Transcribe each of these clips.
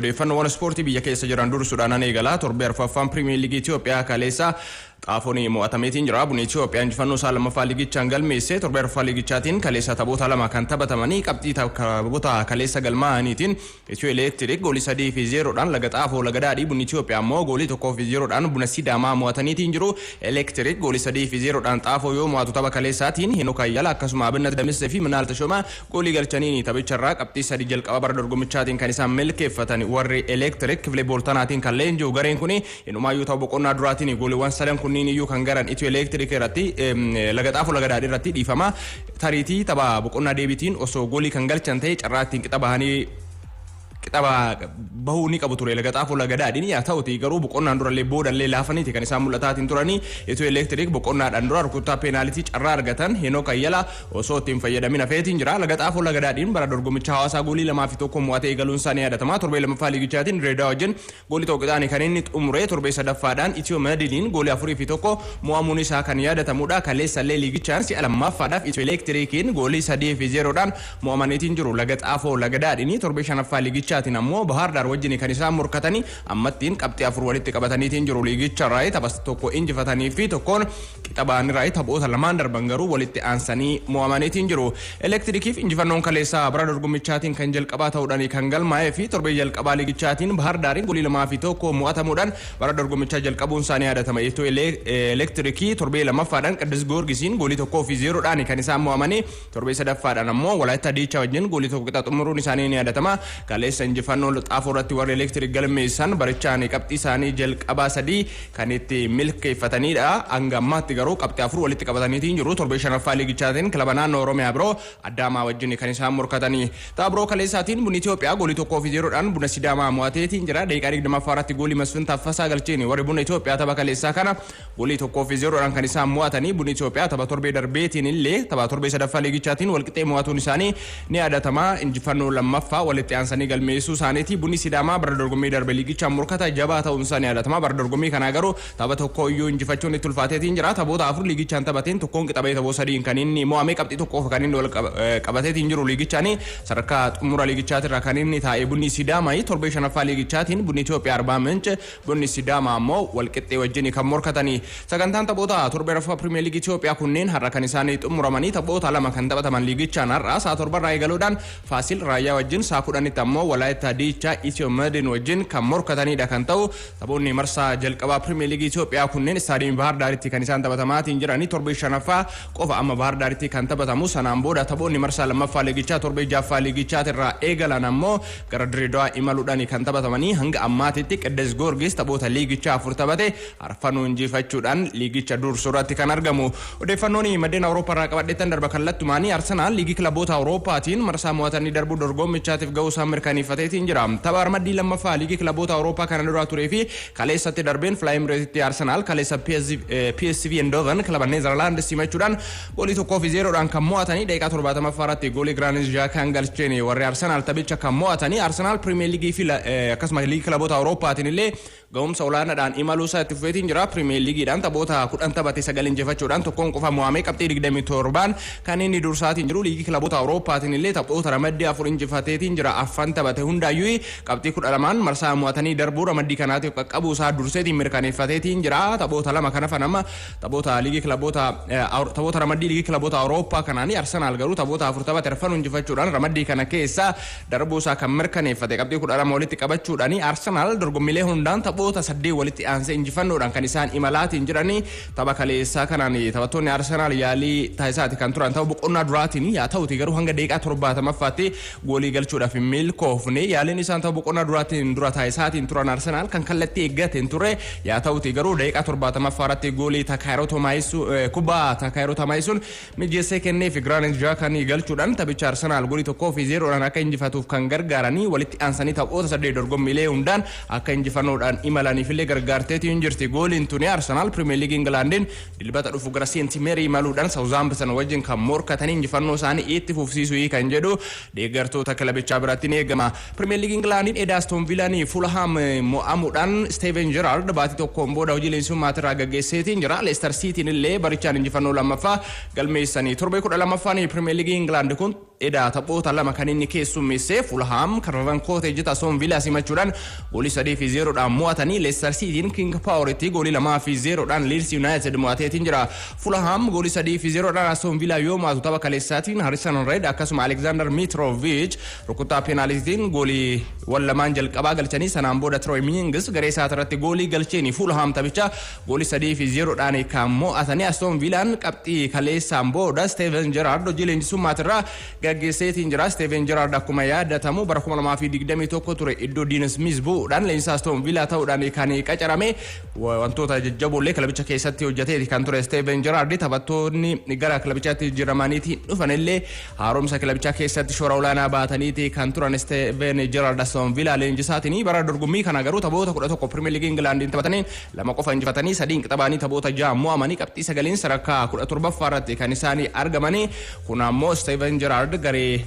Odeeffannoowwan ispoortii biyya keessa jiran dursuudhaan an eegalaa. Torbee arfaffaan Piriimiyer Liigii Itoophiyaa kaleessa Xaafoon mo'atameetiin jira. Bunni Itoophiyaa injifannoo isaa lammaffaa liigichaan galmeesse. Torbee arfaffaa liigichaatiin kaleessa taphoota lama kan taphatamanii qabxii taphoota kaleessa galmaa'aniitiin Itiyoo Eleektirik goolii 3 fi 0dhaan Laga Xaafoo Laga Daadhii, Bunni Itoophiyaa immoo goolii 1 fi 0dhaan Buna Sidaamaa mo'ataniitiin jiru. Eleektirik goolii 3 fi 0dhaan Xaafoo yoo mo'atu, tapha kaleessaatiin Henook Ayyala akkasuma Abinnat Damissee fi Minaal Tashoomaa goolii galchaniin taphicharraa qabxii 3 jalqaba bara dorgommichaatiin kan isaan milkeeffatan. Warri Eleektirik Kifilee Booltanaatiin kan leenji'u gareen kun inumaayyuu tapha boqonnaa duraatiin gooliiwwan sadan kunniin iyyuu kan garan Itiyoo Eleektirik irratti, Laga Xaafoo Laga Daadhii irratti, dhiifama. Tariitii tapha boqonnaa deebiitiin osoo goolii kan galchan ta'e, carraa ittiin qixa bahanii qixa bahuu ni qabu ture Laga Xaafoo Laga Daadhiin. Yaa ta'uti garuu boqonnaan durallee boodallee laafaniiti kan isaan mul'ataatiin turanii. Itiyoo Eleektirik boqonnaadhaan dura rukuttaa peenaalitii carraa argatan Henook Ayyala osoo ittiin fayyadamin hafeetiin jira. Laga Xaafoo Laga Daadhiin bara dorgommicha Hawaasaa goolii 2 fi 1 mo'atee eegaluun isaa ni yaadatama. Torbee lammaffaa liigichaatiin Direedaa wajjin goolii 1 qixaanii kan inni xumure. Torbee sadaffaadhaan Itiyoo Madiniin goolii 4 fi 1 mo'amuun isaa kan yaadatamudha. Kaleessallee liigichaan si'a lammaffaadhaaf Itiyoo Elektirikiin goolii 3 fi 0dhaan mo'amaniitiin jiru Laga Xaafoo Laga Daadhiin. Torbee shanaffaa liigichaatiin ammoo Bahaar Daar wajjin kan isaan morkatanii ammattiin qabxii 4 walitti qabataniitiin jiru. Liigicharraa tapha tokko injifatanii fi tokkoon qixa ba'anirraa taphoota lamaan darban garuu walitti aansanii mo'amaniitiin jiru. Elektirikiif injifannoon kaleessaa bara dorgommichaatiin kan jalqabaa ta'uudhaan kan galmaa'ee fi torbee jalqabaa liigichaatiin Bahaar Daariin goolii 2 fi 1 mo'atamuudhaan bara dorgommichaa jalqabuun isaanii yaadatama. Itiyoo Elektirikii torbee lammaffaadhaan Qiddus Goorgisiin goolii 1 fi 0dhaan kan isaan mo'amanii, torbee sadaffaadhaan ammoo Walaayittaa Diichaa wajjin goolii 1 qixa xumuruun isaanii ni yaadatama. Kaleessa injifannoo Xaafoo irratti warri Elektiriik galmeessan barichaan qabxii isaanii jalqabaa 3 kan itti milkeeffatanidha. Hanga ammaatti garuu qabxii 4 walitti qabataniitiin jiru. Torbee shanaffaa liigichaatiin kilaba naannoo Oromiyaa biroo Adaamaa wajjin kan isaan morkatanii. Tapha biroo kaleessaatiin Bunni Itoophiyaa goolii 1 fi 0dhaan Buna Sidaamaa mo'ateetiin jira. Daqiiqaa 20ffaa irratti goolii Masfin Taffasaa galcheen warri Buna Itoophiyaa tapha kaleessaa kana goolii 1 fi 0dhaan kan isaan mo'atanii. Bunni Itoophiyaa tapha torbee darbeetiin illee tapha torbee sadaffaa liigichaatiin walqixxee mo'atuun isaanii ni yaadatama. Injifannoo lammaffaa walitti aansanii galmeessuu isaaniiti. Bunni Sidaamaa bara dorgommii darbe liigichaan morkata jabaa ta'uun isaa ni yaadatama. Bara dorgommii kanaa garuu tapha tokko iyyuu injifachuun itti ulfaateetiin jira. Taphoota 4 liigichaan taphateen tokkoon qixa bahee taphoota sadiin kan inni mo'ame, qabxii 1 qofa kan inni wal qabateetiin jiru. Liigichaanii sadarkaa xumura liigichaatirra kan inni taa'e Bunni Sidaamaa. Torbee shanaffaa liigichaatiin Bunni Itoophiyaa Arbaa Minch, Bunni Sidaamaa ammoo walqixxee wajjin kan morkatanii. Sagantaan taphoota torbee arfaffaa Pirimeer Liigii Itoophiyaa kunneen har'a kan isaanii xumuramanii, taphoota lama kan taphataman liigichaan har'a sa'a 7rraa eegaluudhaan Faasil Raayyaa wajjin, sa'a 10tti ammoo Walaayittaa Diichaa Itiyoo Madin wajjin kan morkatanidha kan ta'u. Taphoonni marsaa jalqabaa Pirimeer Liigii Itoophiyaa kunneen istaadiyoomii Bahar Daaritti kan isaan taphatamaatiin jiranii. Torbee shanaffaa qofa amma Bahar Daaritti kan taphatamu. Sanaan booda taphoonni marsaa lammaffaa liigichaa torbee jaaffaa liigichaatirraa eegalan ammoo gara Dirreedawaa imaluudhaan kan taphatamanii. Hanga ammaatitti Qiddus Goorgis taphoota liigichaa 4 taphate arfanuu injifachuudhaan liigicha dursuu irratti kan argamu. Odeeffannoon maddeen Awurooppaa irraa qabadheettan darba kallattumaanii. Arsenaal liigii kilaboota Awurooppaatiin marsaa mo'atanii darbuu dorgommichaatiif ga'uu isaa mirkaneeffateetiin jira. Tapha ramaddii lammaffaa liigii kilaboota Awurooppaa kana dura turee fi kaleessatti darbeen Fly Emiratesitti Arsenaal kaleessa PSV Eindhoven, kilaba Neezerlaand, simachuudhaan goolii 1 fi 0dhaan kan mo'atanii, daqiiqaa 70ffaa irratti goolii Granit Xhaka galcheen warri Arsenaal taphicha kan mo'atanii. Arsenaal Pirimeer Liigii fi akkasuma liigii kilaboota Awurooppaatiin illee ga'umsa olaanaadhaan imaluu isaa itti fufeetiin jira. Pirimeer Liigiidhaan taphoota 10 taphate 9 injifachuudhaan tokkoon qofa mo'amee qabxii 27n kan inni dursaatiin jiru. Liigii kilaboota Awurooppaatiin illee taphoota ramaddii 4 injifateetiin jira. Afran taphate hundaayyuu qabxii 12n marsaa mo'atanii darbuu ramaddii kanaatiif qaqqabuu isaa durseetiin mirkaneeffateetiin jira. Taphoota lama kan hafan amma taphoota liigii kilaboota taphoota ramaddii liigii kilaboota Awurooppaa kanaanii Arsenaal garuu taphoota 4 taphate arfanuu injifachuudhaan ramaddii kana keessa darbuu isaa kan mirkaneeffate qabxii 12 walitti qabachuudhaan. Arsenaal dorgommiilee hundaan taphoota 8 walitti aansee injifannoodhaan kan isaan imalaatiin jiranii. Tapha kaleessaa kanaan taphattoonni Arsenaal yaalii taasisaati kan turan tapha boqonnaa duraatiin. Yaa ta'uti garuu hanga daqiiqaa 70ffaatti goolii galchuudhaaf hin milkoofne. Yaaliin isaan tapha boqonnaa duraatiin dura taasisaatiin turan Arsenaal kan kallattii eeggate hin turre. Yaa ta'uti garuu daqiiqaa 70ffaa irratti goolii Takaayiroo Tomaayisuu, kubbaa Takaayiroo Tomaayisuun mijeessee kenneef Granit Xhaka galchuudhaan taphicha Arsenaal goolii 1 fi 0dhaan akka injifatuuf kan gargaaranii, walitti aansanii taphoota 8 dorgommiilee hundaan akka injifannoodhaan imalaniifillee gargaarteetiin jirti. Gooliin tuni Arsenaal Pirimeer Liigii Ingilaandiin Dilbata dhufu gara Seent Meerii imaluudhaan Saawuzaampitan wajjin kan morkatanii injifannoo isaanii itti fufsiisuu kan jedhu deeggartoota kilabichaa biratti ni eegama. Pirimeer Liigii Ingilaandiin eda Aston Villaan Fulham mo'amuudhaan Steven Gerrard baatii tokkoon booda hojii leenjisummaatirraa gaggeesseetiin jira. Leicester Cityin illee barichaan injifannoo lammaffaa galmeessanii. Torbee 12ffaan Pirimeer Liigii Ingilaand kun eda taphoota lama kan inni keessummeesse. Fulham Craven Cottage Aston Villa simachuudhaan goolii 3-0dhaan mo'atanii. Leicester Cityin King Poweritti goolii 2-0dhaan Leeds United mo'ateetiin jira. Fulham goolii 3-0dhaan Aston Villa yoo mo'atu, tapha kaleessaatiin Harrison Reed akkasuma Alexander Mitrovic rukuttaa peenaalitiin goolii wal lamaan jalqabaa galchanii, sanaan booda Troy Mings garee isaa irratti goolii galcheeni Fulham taphicha goolii 3-0dhaan kan mo'atanii. Aston Villaan qabxii kaleessaan booda Steven Gerrard hojii leenjisummaatirraa gaggeesseetiin jira. Steven Gerrard akkuma yaadatamu bara 2021 ture iddoo Dean Smith bu'uudhaan leenjisaa Aston Villa ta'uudhaan kan qacarame. Wantoota jajjaboollee kilabicha keessatti hojjeteeti kan ture Steven Gerrard. Taphattoonni gara kilabichaatti jijjiiramaniitiin dhufanillee haaromsa kilabichaa keessatti shoora olaanaa baataniiti kan turan. Steven Gerrard Aston Villa leenjisaatiin bara dorgommii kana garuu taphoota 11 Premier League Ingilaandiin taphatanii lama qofa injifatanii, sadiin qixabaanii, taphoota 6 mo'amanii, qabxii sagaliin sadarkaa 17ffaa irratti kan isaanii argamanii. Kun ammoo Steven Gerrard garee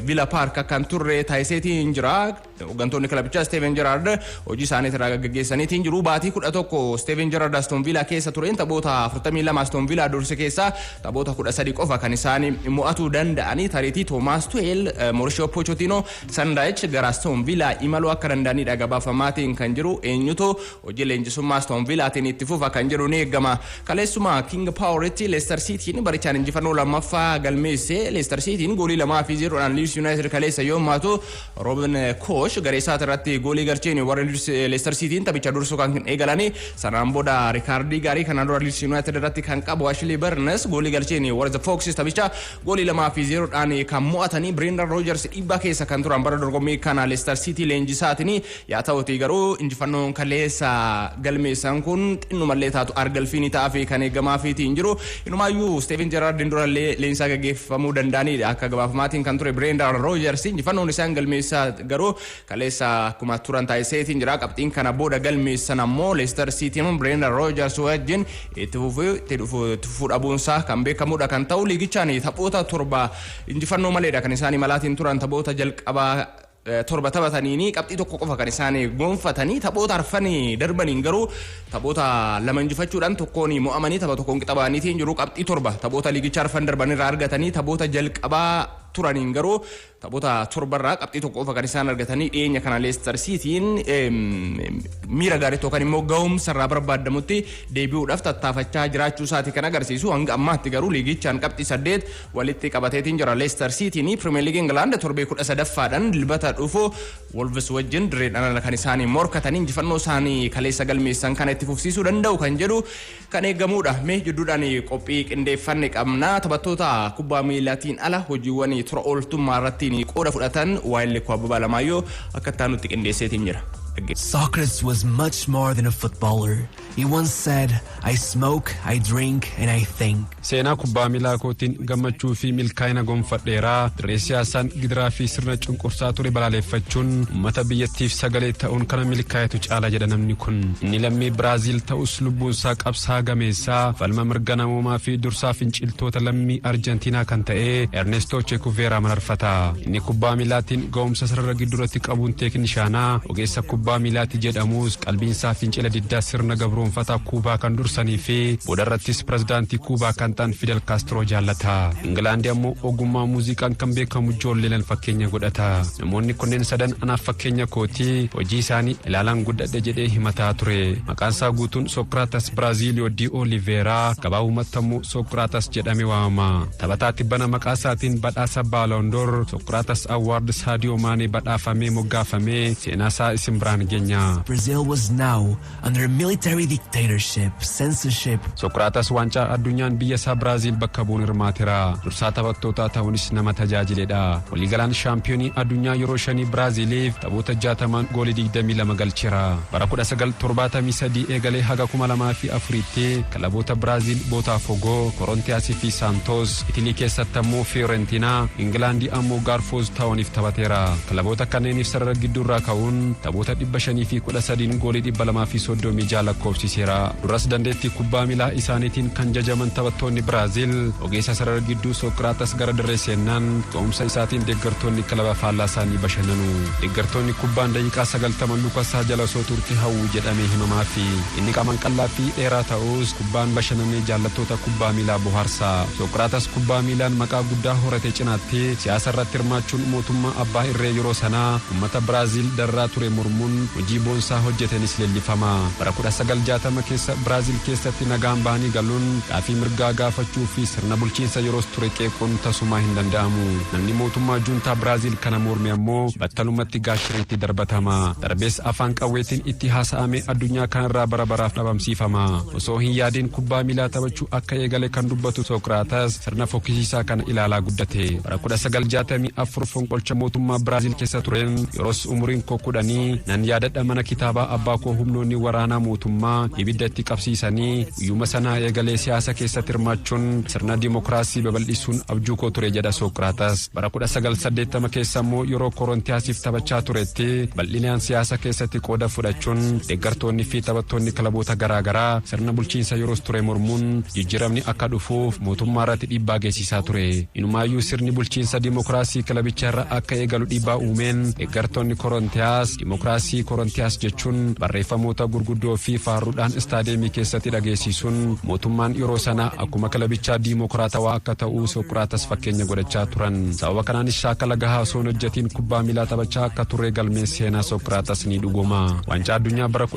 Villa Park kan turre taasiseetiin jira. Hooggantoonni kilabichaa Steven Gerrard hojii isaanii irraa gaggeessaniitiin jiru. Baatii 11 Steven Gerrard Aston Villa keessa tureen taphoota 42 Aston Villa durse keessaa taphoota 13 qofa kan isaan mo'atuu danda'anii. Tariitii Thomas Tuchel, Mauricio Pochettino, Sean Dyche gara Aston Villa imaluu akka danda'anidha gabaafamaatiin kan jiru. Eenyutu hojii leenjisummaa Aston Villaatiin itti fufa kan jedhu ni eegama. Kaleessuma King Poweritti Leicester Cityin barichaan injifannoo lammaffaa galmeesse. Leicester Cityin goolii 2-0dhaan Leeds United kaleessa yoo mo'atu, Robin Koch garee isaa irratti goolii galcheen warri Leicester Cityin taphicha dursuu kan eegalanii. Sanaan booda rikaardii gaarii kanaan dura Leeds United irratti kan qabu Ashley Barnes goolii galcheen warri The Foxes taphicha goolii 2-0dhaan kan mo'atanii. Brendan Rodgers dhiibbaa keessa kan turan bara dorgommii kana Leicester City leenjisaatiin yaa ta'uti, garuu injifannoon kaleessa galmeessan kun xinnumallee taatu argalfii ni ta'aa fi kan eegamaafiitiin jiru. Inumaayyuu Steven Gerrard durallee leenjisaa gaggeeffamuu danda'anidha akka gabaafamaatiin kan ture Brendan Rodgers. Injifannoon isaan galmeessaa garuu kaleessa akkuma turan taasiseetiin jira. Qabxiin kana booda galmeessan ammoo Leicester Cityin Brendan Rodgers wajjin itti fufuu itti fufuu dhabuunsaa kan beekamudha kan ta'u. Liigichaan taphoota 7 injifannoo maleedha kan isaan imalaatiin turan. Taphoota jalqabaa 7 taphataniini qabxii tokko qofa kan isaan gonfatanii. Taphoota arfanii darbaniin garuu taphoota lama injifachuudhaan, tokkoon mo'amanii, tapha tokkoon qixa ba'aniitiin jiru. Qabxii 7 taphoota liigicha arfan darbanirraa argatanii, taphoota jalqabaa turaniin garuu taphoota torbarraa qabxii tokko qofa kan isaan argatanii. Dhiyeenya kana Leicester Cityin miira gaarii yookaan immoo ga'umsa irraa barbaadamutti deebi'uudhaaf tattaafachaa jiraachuu isaati kan agarsiisu. Hanga ammaatti garuu liigichaan qabxii 8 walitti qabateetiin jira Leicester Cityin. Premier League England torbee 13ffaadhaan Dilbata dhufu Wolves wajjin dirreedhaan kan isaanii morkatanii, injifannoo isaanii kaleessa galmeessan kana itti fufsiisuu danda'u kan jedhu kan eegamudha. Mee jidduudhaan qophii qindeeffanne qabna. Taphattoota kubbaa miilaatiin ala hojiiwwan tola ooltummaa irratti qooda fudhatan waa'ee Abbabaa Alamaayyoo akka itti aanutti qindeesseetiin jira. Socrates was much more than a footballer. He once said, "I smoke, I drink, and I think." Seenaa kubbaa miilaa kootiin gammachuu fi milkaa'ina gonfadheeraa. Dirree siyaasaan gidiraa fi sirna cunqursaa ture balaaleffachuun uummata biyyattiif sagalee ta'uun kana milkaa'etu caala jedha namni kun. Inni lammii Biraaziil ta'us lubbuunsaa qabsaa gameessaa falma mirga namoomaa fi dursaa finciltoota lammii Arjentiinaa kan ta'e Ernesto Che Guevara mararfata. Inni kubbaa miilaatiin ga'umsa sarara gidduuratti qabuun teeknishaanaa ogeessa kubbaa miilaatti jedhamus, qalbiinsaa fincila diddaa sirna gabroonfataa Kuubaa kan dursanii fi boodarrattis pirezidaantii Kuubaa kan ta'an Fidel Castro jaallata. Ingilaandi ammoo ogummaa muuziqaan kan beekamu John Lennon fakkeenya godhata. Namoonni kunneen sadan anaaf fakkeenya kootii, hojii isaanii ilaalaan guddadhe jedhee himataa ture. Maqaan isaa guutuun Socrates Biraaziliyoo di Oliveeraa, gabaabumatti ammoo Socrates jedhame waamama. Taphataa tibbana maqaa isaatiin badhaasa Ballon d'Or Socrates Award Saadiyoo Maanee badhaafamee moggaafamee seenaa isaa isin biraan geenya. Brazil was now under military dictatorship, censorship, Socrates waancaa addunyaan biyya isaa Biraaziil bakka bu'uun hirmaateera. Dursaa taphattootaa ta'uunis nama tajaajiledha. Waliigalaan shaampiyoonii addunyaa yeroo shanii Biraaziiliif taphoota 60n goolii 22 galcheera. Bara 1973 eegalee haga 2004tti kilaboota Biraaziil Botafogo, Korontiyaasii fi Saantos, Itilii keessatti ammoo Fiorentinaa, Ingilaandii ammoo Gaarfoos ta'uuniif taphateera. Kilaboota kanneeniif sarara gidduurraa ka'uun taphoota 513n goolii 236 lakkoofsiseera. Duras dandeettii kubbaa miilaa isaaniitiin kan jajaman taphattoonni Biraaziil ogeessa sarara gidduu Soqiraatas gara dirree seennaan ga'umsa isaatiin deeggartoonni kilaba faallaa isaanii bashannanu. Deeggartoonni kubbaan daqiiqaa 90 luka isaa jala osoo turte hawwu jedhamee himamaa fi inni qaamaan qal'aa fi dheeraa ta'us kubbaan bashannanee jaallattoota kubbaa miilaa bohaarsa. Soqiraatas kubbaa miilaan maqaa guddaa horate cinaatti siyaasa irratti hirmaachuun mootummaa abbaa irree yeroo sanaa uummata Biraaziil darraa ture mormuun hojii boonsaa hojjetenis leellifama. Bara 1960 keessa Biraaziil keessatti nagaan bahanii galuun gaafii mirgaa gaafachuu fi sirna bulchiinsa yeroos ture qeequun tasumaa hin danda'amu. Namni mootummaa juuntaa Biraaziil kana morme ammoo battalumatti gaashireetti darbatama. Darbees afaan qawweetiin itti haasa'ame addunyaa kanarraa bara baraaf dhabamsiifama. Osoo hin yaadiin kubbaa miilaa taphachuu akka eegale kan dubbatu Soqiraatas sirna fokkisiisaa kana ilaalaa guddate. Bara 1964 fonqolcha mootummaa Biraaziil keessa tureen yeroos umuriin koo 10 nan yaadadha. Mana kitaabaa abbaa koo humnoonni waraanaa mootummaa ibidda itti qabsiisanii guyyuma sanaa eegalee siyaasa keessatti hirmaachuun sirna dimokiraasii babal'isuun abjuu koo ture jedha Soqiraatas. Bara 1980 keessa immoo yeroo Korontiyaasiif taphachaa turetti bal'inaan siyaasa keessatti qooda fudhachuun deeggartoonni fi taphattoonni kilaboota garaagaraa sirna bulchiinsa yeroos ture mormuun jijjiiramni akka dhufuuf mootummaa irratti dhiibbaa geessisaa ture. Inumaayyuu sirni bulchiinsa dimokiraasii kilabicha irra akka eegalu dhiibbaa uumeen deeggartoonni Korontiyaas "Dimokiraasii Korontiyaas" jechuun barreeffamoota gurguddoo fi faaruudhaan istaadeemii keessatti dhageessisuun mootummaan yeroo sana akkuma kilabichaa diimokiraatawaa akka ta'u Soqiraatas fakkeenya godhachaa turan. Sababa kanaanis shaakala gahaa osoo hin hojjetiin kubbaa miilaa taphachaa akka turre galmeen seenaa Soqiraatas ni dhuguma. Waancaa addunyaa bara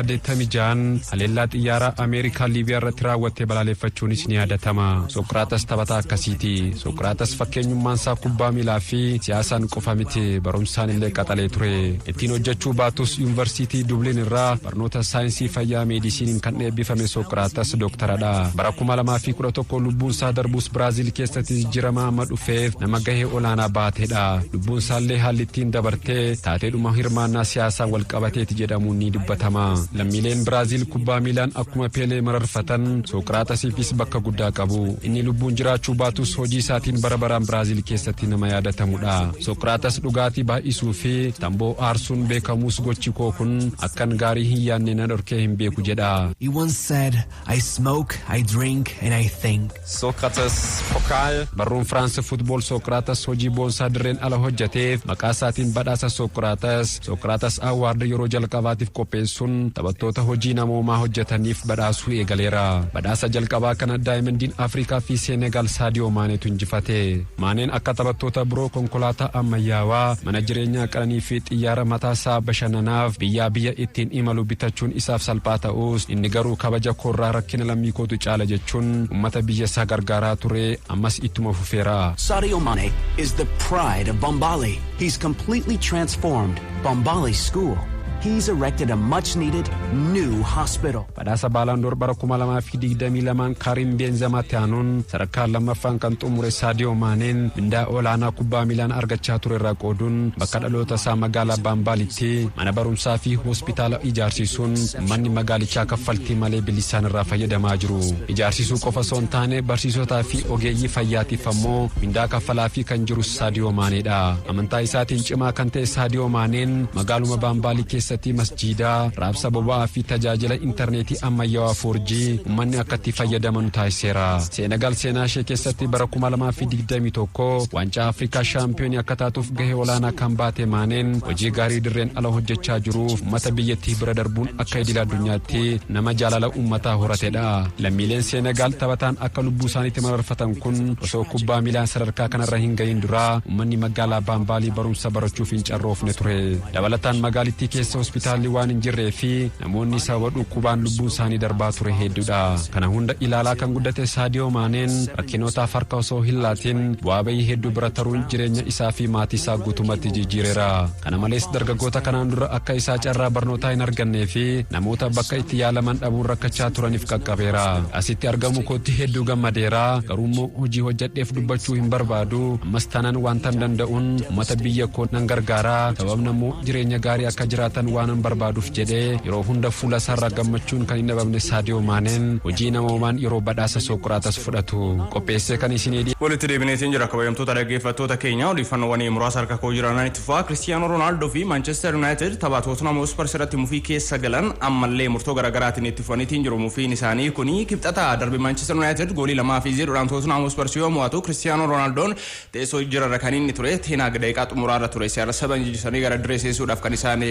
1986 haleellaa xiyyaaraa Ameerikaa Liibiyaa irratti raawwatte balaaleffachuunis ni yaadatama. Soqiraatas taphataa akkasiiti. Soqiraatas fakkeenyummaansaa kubbaa miilaa fi siyaasaan qofa miti, barumsaan illee qaxalee ture. Ittiin hojjechuu baatus Yuunivarsiitii Dubliin irraa barnoota saayinsii fayyaa meedisiiniin kan eebbifame Soqiraatas dooktaradha. Bara 2011 lubbuunsaa darbus Biraaziil keessatti jijjiirama amma dhufeef nama gahee olaanaa baatedha. Lubbuunsaallee haalli ittiin dabartee taateedhuma hirmaannaa siyaasaa wal qabateeti jedhamuun ni dubbatama. Lammiileen Biraaziil kubbaa miilaan akkuma Peelee mararfatan Soqiraatasiifis bakka guddaa qabu. Inni lubbuun jiraachuu baatus hojii isaatiin bara baraan Biraaziil keessatti nama yaadatamudha. Soqiraatas dhugaatii baay'isuu fi tamboo aarsuun beekamus "Gochi koo kun akkan gaarii hin yaadne na dhorkee hin beeku" jedha. He once said, "I smoke, I drink, and I think." Sokrates Pokal. Barruun Firaansi Football Soqiraatas hojii boonsaa dirreen ala hojjeteef maqaa isaatiin badhaasa Soqiraatas Award yeroo jalqabaatiif qopheessuun taphattoota hojii namoomaa hojjetaniif badhaasuu eegaleera. Badhaasa jalqabaa kana daayimandiin Afrikaa fi Seenegaal Saadiyoo Maaneetu injifate. Maaneen akka taphattoota biroo konkolaataa ammayyaawaa, mana jireenyaa qananii fi xiyyaara mataasaa bashannanaaf biyyaa biyya ittiin imalu bitachuun isaaf salphaa ta'us, inni garuu "Kabaja koorraa rakkina lammii kootu caala" jechuun uummata biyya isaa gargaaraa ture, ammas ittuma fufeera. Sadio Mane is the pride of Bombali. He's completely transformed Bombali School. He's erected a much needed new hospital. Badhaasa Baalaandoor bara 2022 Karim Beenzemaatti aanuun sadarkaa lammaffaan kan xumure Saadiyoo Maaneen mindaa olaanaa kubbaa miilaan argachaa ture irraa qooduun bakka dhaloota isaa magaalaa Baambaalitti mana barumsaa fi hospitaala ijaarsisuun uummanni magaalichaa kaffaltii malee bilisaan irraa fayyadamaa jiru. Ijaarsisuu qofa osoo hin taane barsiisotaa fi ogeeyyii fayyaatiif ammoo mindaa kaffalaa fi kan jiru Saadiyoo Maaneedha. Amantaa isaatiin cimaa kan ta'e Saadiyoo Maaneen magaaluma Baambaalii keessatti masjiidaa, raabsa boba'aa fi tajaajila intarneetii ammayyaawaa 4G uummanni akka itti fayyadaman taasiseera. Seenagaal seenaa ishee keessatti bara 2021 waancaa Afrikaa shaampiyoonii akka taatuuf gahee olaanaa kan baate Maaneen hojii gaarii dirreen ala hojjechaa jiruuf uummata biyyattii bira darbuun akka idil addunyaatti nama jaalala uummataa horatedha. Lammiileen Seenagaal taphataan akka lubbuu isaaniitti mararfatan kun osoo kubbaa miilaan sadarkaa kanarra hin gahin duraa uummanni magaalaa Baambaalii barumsa barachuuf hin carroofne ture. Dabalataan magaalittii keessa hospitaalli waan hin jirree fi namoonni sababa dhukkubaan lubbuun isaanii darbaa ture hedduudha. Kana hunda ilaalaa kan guddate Saadiyoo Maaneen rakkinootaaf harka osoo hin laatin bu'aa bayii hedduu bira taruun jireenya isaa fi maatii isaa guutumatti jijjiireera. Kana malees dargaggoota kanaan dura akka isaa carraa barnootaa hin argannee fi namoota bakka itti yaalaman dhabuun rakkachaa turaniif qaqqabeera. "Asitti argamu kootti hedduu gammadeera. Garuu immoo hojii hojjedheef dubbachuu hin barbaadu. Ammas taanaan wantan danda'uun uummata biyya koo nan gargaara. Sababni immoo jireenya gaarii akka jiraatan jiraatan waanan barbaaduuf jedhee yeroo hunda fuula isaarraa gammachuun kan hin dhabamne Saadiyoo Maaneen hojii namoomaan yeroo badhaasa Soqiraatas fudhatu qopheessee kan isinii Walitti deebineetiin jira, kabajamtoota dhaggeeffattoota keenya. Odeeffannoowwan muraasa harka koo jiran itti fufaa. Kiristiyaanoo Roonaaldoo fi Maanchestar Yuunaayitid tapha Tootenham Hotspurs irratti mufii keessa galan ammallee murtoo garaagaraatiin itti fufaniitiin jiru. Mufiin isaanii kuni Kibxata darbe Maanchestar Yuunaayitid goolii 2-0dhaan Tootenham Hotspurs yoo mo'atu, Kiristiyaanoo Roonaaldoo teessoo jirarra kan inni ture. Teenaag daqiiqaa xumuraarra ture CR saban jijjiiranii gara dirree seensisuudhaaf kan isaan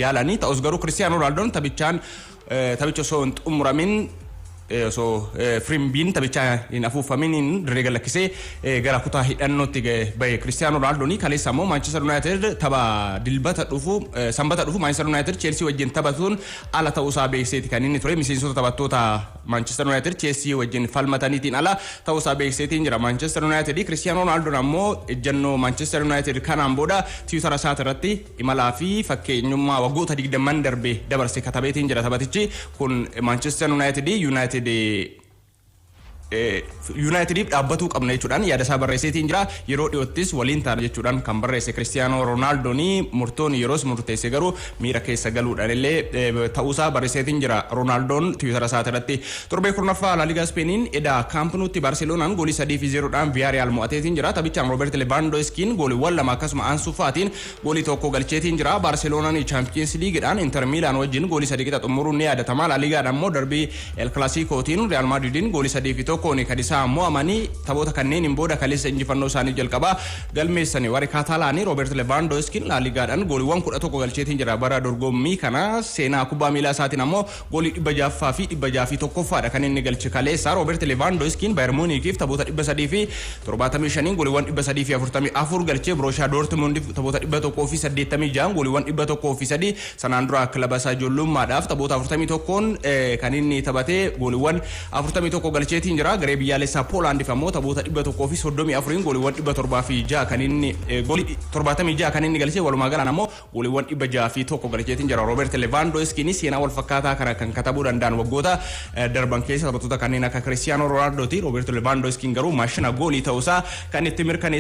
yaalanii. Ta'us garuu Kiristiyaanoo Roonaaldoo taphichaan taphicha osoo hin xumuramin, osoo firimbiin taphichaa hin afuufamin dirree galakkisee gara kutaa hidhannootti bahe Kiristiyaanoo Roonaaldoo. Kaleessa immoo Maanchestar Yuunaayitid tapha Dilbata dhufu, Sanbata dhufu Maanchestar Yuunaayitid Cheelsii wajjin taphatuun ala ta'uusaa beeksiseeti kan inni ture. Miseensota taphattoota Maanchestar Yuunaayitid Cheelsii wajjin falmataniitiin ala ta'uusaa beeksiseetiin jira Maanchestar Yuunaayitid. Kiristiyaanoo Roonaaldoo ammoo ejjennoo Maanchestar Yuunaayitid kanaan booda Tiwutara isaa irratti imalaa fi fakkeenyummaa waggoota 20n darbe dabarse katabeetiin jira. Taphatichi kun Maanchestar Yuunaayitediif dhaabbatuu qabna jechuudhaan yaada isaa barreesseetiin jira. Yeroo dhiyoottis waliin taana jechuudhaan kan barreesse Kiristiyaanoo Roonaaldoo, murtoon yeroos murteesse garuu miira keessa galuudhaan illee ta'uusaa barreesseetiin jira Roonaaldoon Tiwiitara isaa irratti. Torbee 10ffaa Laaligaa Ispeeniin eda Kaampnuutti Baarseloonaan goolii 3-0dhaan Viyaariyaal mo'ateetiin jira. Taphichaan Rooberti Levaandoskiin gooliiwwan lama akkasuma Ansuu Faatiin goolii tokko galcheetiin jira. Baarseloonaan Chaampiyeens Liigidhaan Inter Miilaan wajjin goolii 3 qixa xumuruun ni yaadatama. Laaligaadhaan immoo darbii El Clasicotiin Real Madridiin goolii 3-1n kan isaa mo'amanii. Taphoota kanneeniin booda kaleessa injifannoo isaanii jalqabaa galmeessanii warri Kaataalaanii. Rooberti Levaandoskiin Laaligaadhaan gooliiwwan 11 galcheetiin jira bara dorgommii kana. Seenaa kubbaa miilaa isaatiin ammoo goolii 600ffaa fi 601ffaadha kan inni galche kaleessa. Rooberti Levaandoskiin Baayern Muunikiif taphoota 375 gooliiwwan 344 galchee, Borussia Dortmundiif taphoota 186 gooliiwwan 103, sanaan dura kilaba isaa ijoollummaadhaaf taphoota 41n kan inni taphatee gooliiwwan 41 galcheetiin jira. Garee biyyaalessaa Poolaandiif ammoo taphoota 134 gooliiwwan 706 kan inni, goolii 76 kan inni galchee, walumaa galaan ammoo gooliiwwan 601 galcheetiin jira. Roobert Levaandoskiin seenaa wal fakkaataa kana kan katabuu danda'an waggoota darban keessa taphattoota kanneen akka Kiristiyaanoo Roonaaldooti. Roobert Levaandoskiin garuu maashina goolii ta'uusaa kan itti mirkaneesse.